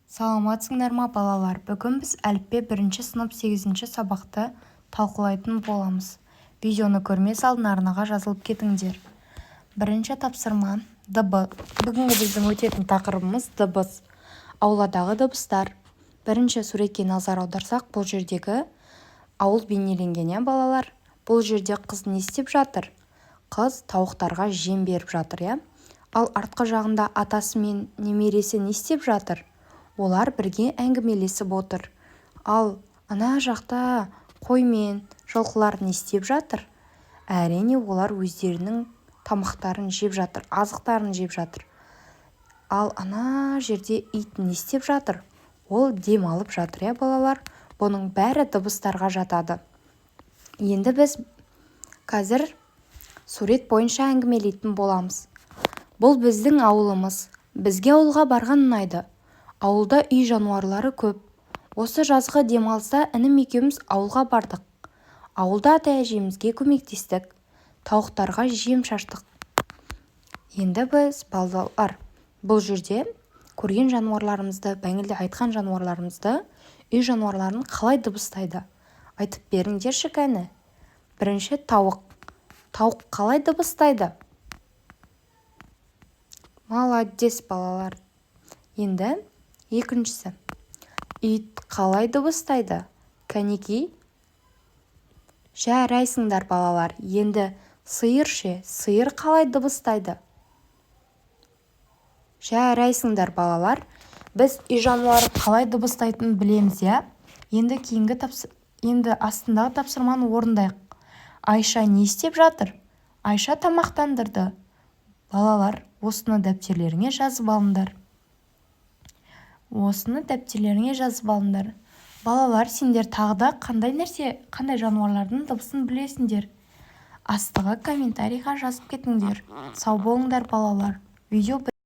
Саламатсыңдар ма, балалар! Бүгін біз «Әліппе», бірінші сынып, сегізінші сабақты талқылайтын боламыз. Видеоны көрмес алдын арнаға жазылып кетіңдер. Бірінші тапсырма. Бүгінгі біздің өтетін тақырыбымыз: дыбыс, ауладағы дыбыстар. Бірінші суретке назар аударсақ, бұл жердегі ауыл бейнеленген, иә, балалар? Бұл жерде қыз не істеп жатыр? Қыз тауықтарға жем беріп жатыр, иә. Ал артқы жағында атасы мен немересі не істеп жатыр? Олар бірге әңгімелесіп отыр. Ал ана жақта қой мен жылқылар не істеп жатыр? Әрине, олар өздерінің тамақтарын жеп жатыр, азықтарын жеп жатыр. Ал ана жерде ит не істеп жатыр? Ол демалып жатыр, иә, балалар? Бұның бәрі дыбыстарға жатады. Енді біз қазір сурет бойынша әңгімелейтін боламыз. Бұл біздің ауылымыз. Бізге ауылға барған ұнайды. Ауылда үй жануарлары көп. Осы жазғы демалыста інім екеуміз ауылға бардық. Ауылда ата-әжемізге көмектестік, тауықтарға жем шаштық. Енді біз, балалар, бұл жерде көрген жануарларымызды, бәңелде айтқан жануарларымызды, үй жануарларын қалай дыбыстайды, айтып беріңдерші, кәні. Бірінші тауық. Тауық қалай дыбыстайды? Молодец, балалар! Енді екіншісі, ит қалай дыбыстайды, кәнекей? Жарайсыңдар, балалар! Енді сиыр ше? Сиыр қалай дыбыстайды? Жарайсыңдар, балалар! Біз үй жануары қалай дыбыстайтынын білеміз, иә. Енді кейінгі енді астындағы тапсырманы орындайық. Айша не істеп жатыр? Айша тамақтандырды. Балалар, осыны дәптерлеріңе жазып алыңдар. Осыны дәптерлеріңе жазып алыңдар. Балалар, сендер тағы да қандай нәрсе, қандай жануарлардың дыбысын білесіңдер? Астыға комментарийға жазып кетіңдер. Сау болыңдар, балалар! Видео